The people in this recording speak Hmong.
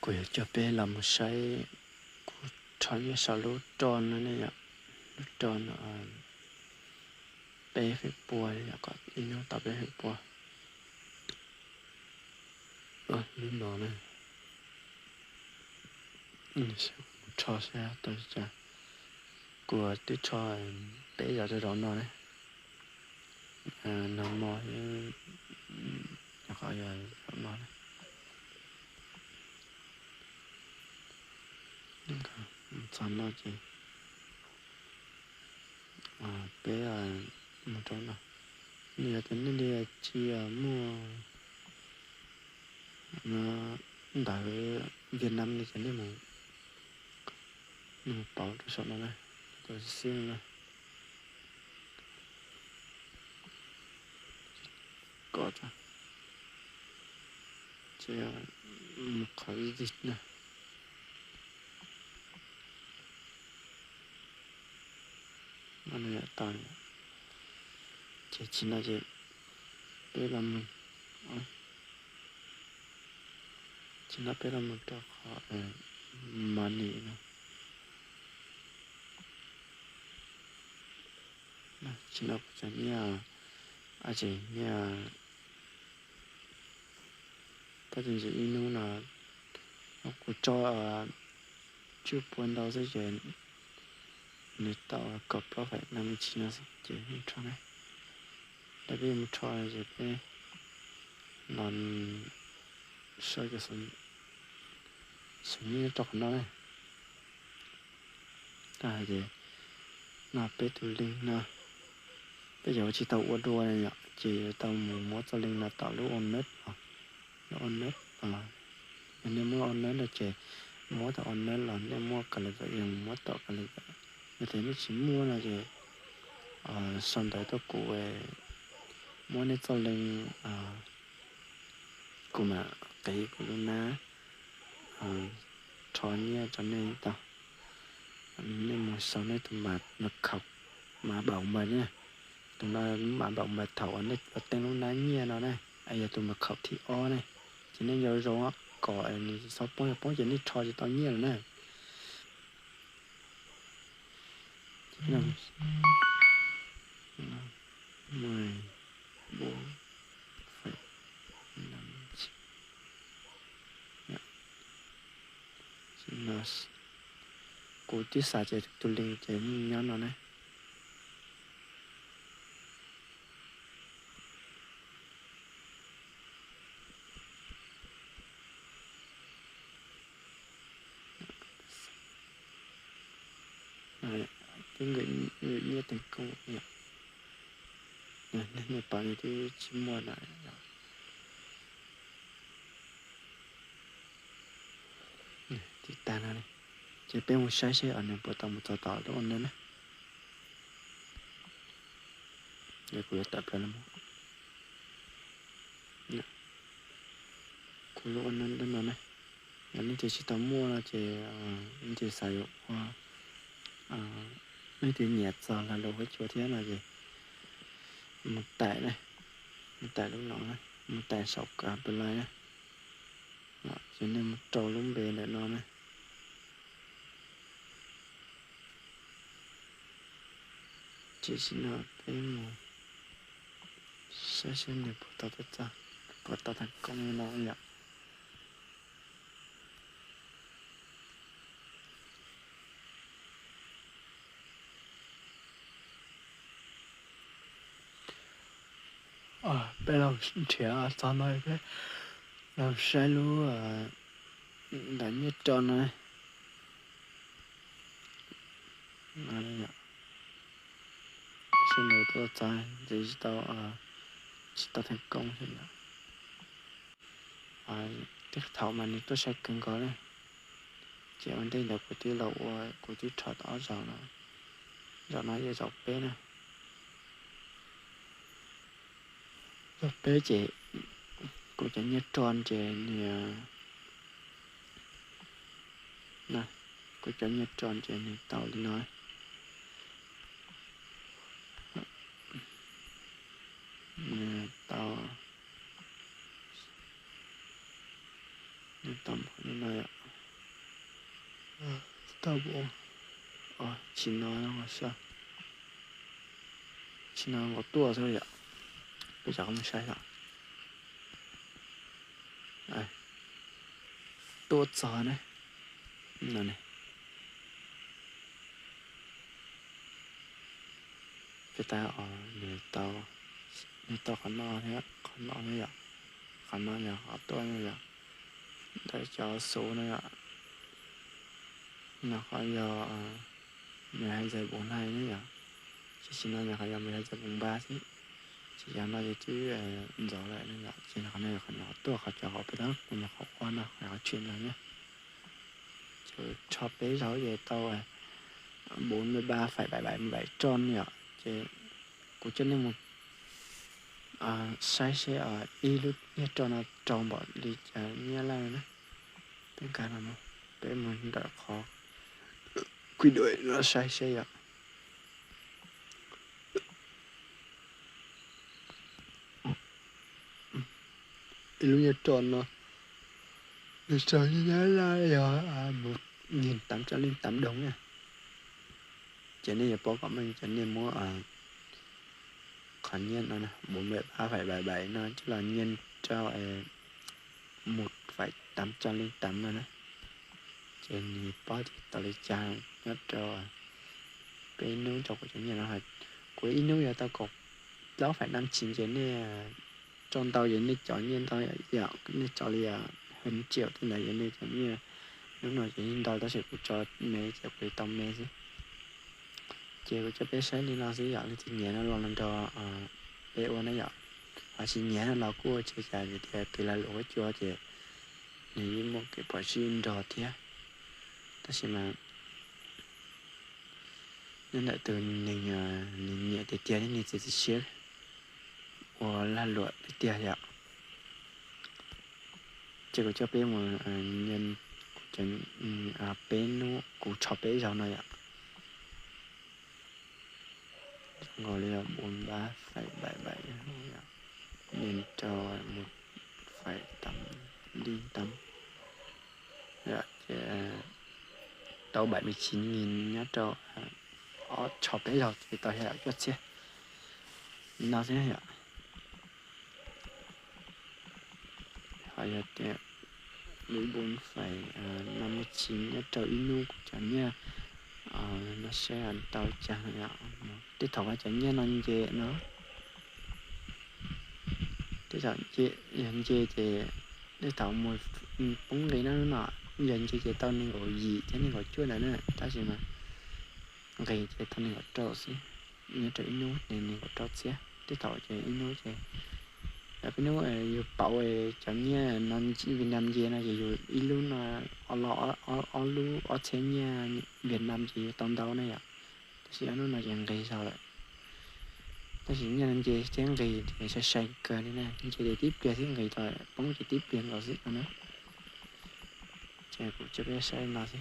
Kuv yuav coj peb los mus saib, kuv rho nyiaj saum lub roj no ne yom, lub roj no peb feem pua, kom ib hnub tau peb feem pua. Lub no ne, rho saib tau cas, kuv twb rho peb zaum rau zaum no ne, nag hmo, qhov yog zaum no ne. Txog no ces peb mus rau no, nws yog tias nej li tsis muaj ntawv Vietnam li ces nej mus, nej mus pauv rau saum no na, rau xib na. Kom tso, ces mus qhov zig na. Tau, ces tsis no ces peb los mus, tsis no peb los mus rau qhov money no. Tsis no kuv tseem nyiaj, tseem nyiaj, tab sis ntsis ib hnub no kuv tso tswj puas ntau xwb ces nws tau kaum plaub feem no me ntsis no xwb ces rho ne. Lawv peb mus rho ces peb los saib cov xov nyiaj rau qhov no ne. Tab hais tias no peb tus link no, peb cov uas tsis tau ua dua na yom, ces yuav tau mus muab txoj link no tom lub owner, lub owner. Yog nej muaj owner no ces muab tom owner los nej muab kab lej tawm, yog muab tom kab lej tawm. Yog tias nej tsis muaj no ces sau ntawv tuaj kuv, muab nej txoj link, kuv mam qiv kuv lub nab rho nyiaj rau nej tau. Nej mus sau nej tus mật khẩu, mã bảo mật na. Tus no mã bảo mật thaum uas nej ua teej lub nab nyiaj no na, yog tus mật khẩu thib ob ne. Ces nej nco zoo kom nws tsis txhob poob, yog poob ces nej rho tsis tau nyiaj lawm na. Kuv twb xav tias tus link ces nyob no ne. Twb nkawd nyiaj teem koob, nej pom nws twb tsis muaj na. Tib tag no, ces peb mus saib seb nws puas tau mus txog tom lub owner na. Kuv yuav tawm plaws los, kuv lub owner no ne. Yog leej twg tsis tau muaj no ces leej twg xav yuav ua, leej twg nyiam txog lag luam huab cua thiab no ces mus tais, mus tais lub no, mus tais saum kav pes lais na. Ces nej mus rau lub npe ntawm no na. Ces sim no peb mus saib seb nws puas tau txog, puas tau teem koob li no yom. Peb los nrhiav txog no, peb los saib lub ntawv nyiaj roj no. Seb nws tuaj txog, ntshe tsis tau, tsis tau teem koob xwb yom. Tej thaum mas nws tuaj sai kawg nkaus na. Ces ua ntej ntawd kuv twb los ua, kuv twb rho tau ob zaug no, zaum no yog zaum peb na. Zaum peb ces kuv cov nyiaj roj ces nws, kuv cov nyiaj roj ces nws tau li no. Tau npaum no yom. Tau npaum, tsis no, tsis no nkaus tuaj xwb yom. Peb cov mus saib yom. Tuaj txog ne, no ne. Peb tab, nws tau qhov no thiab qhov no thiab yom. Qhov no yog qhov tuaj no yom, ntawm cov xuv no yom. No qhov yog nws hais zais bus nai ne yom. Tsis, tsis no yog qhov yog nws hais zais bus npab xwb. Tsis yog no ces twb ntxov lawm ne yom. Ces qhov no yog qhov nyuam qhuav tuaj, qhov cov qhov peb tab kuv nyuam qhuav ua no, qhov tshwm no ne. Ces rho peb zaug ces tau bốn mươi ba phẩy bảy bảy bảy roj ne yom. Ces kuv coj nej mus saib seb ib lub nyiaj roj no rau npaum li cas nyiaj laj na. Peb nkag no, peb mus ntawm qhov quy đổi no saib seb yom. Ib lub nyiaj roj no nws raug nyiaj laj yog một nghìn tám trăm linh tám đồng na. Ces nej yuav paub kom meej ces nej muab qhov nyiaj no bốn mươi ba phẩy bảy bảy no coj los nhân cho một phẩy tám trăm linh tám no na. Ces nws paub tias tau li cas nyob rau peb hnub rau kuv cov nyiaj no. Kuv ib hnub yuav tau kaum plaub phẩy năm chín ces nej tso ntau ces nej cov nyiaj ntau yom, nej tso li hơn triệu tej ntawd ces nej cov nyiaj hnub no ces yeej ntau tab sis kuv tso me ces kuv tau me xwb. Ces kuv coj peb saib li no xwb yom, leej twg nyiam no los nrog peb ua na yom. Ho tsis nyiam no los kuj ua tsis cas, vim tias tus lag luam huab cua ces nws yeej muaj kev phom sij nrog thiab. Tab sis mas nyob ntawm tus neeg nws nyiam tiag tiag thiab nws txiav txim siab ua lag luam tiag tiag yom. Ces kuv coj peb mus, peb hnub kuv rho peb zaug no yom. Nkaus li bốn mươi ba phẩy bảy bảy nhân cho một phẩy tám linh tám yom. Ces tau bảy mươi chín nghìn nyob rau ob, rho peb zaug ces tau yog cuaj txhiab no xwb yom. Ho yog tias bốn phẩy năm mươi chín nyob rau ib hnub kuv cov nyiaj no saib tau cas. Tej thaum cov nyiaj no nce no, tej thaum yog nce ces tej thaum mus poob nqis na no. Yog nce ces tau nees nkaum yim thiab nees nkaum cuaj ntawd na, tab sis mas nqis ces tau nees nkaum rau xwb. Nyob rau ib hnub nees nkaum rau txhiab, tej thaum ces ib hnub ces peb hnub yus pauv cov nyiaj no Việt Nam nce no ces yus ib lub no los ob lub ob txhiab nyiaj Việt Nam ces yus tau ntau na yom. Tab sis ob hnub no ces nqis zog lawm. Tab sis nyiaj no nce thiab nqis ces sai sai kawg li na, nce ces tib pliag thiab nqis tau poob ces tib pliag nkaus xwb no na. Ces kuv coj peb saib no xwb.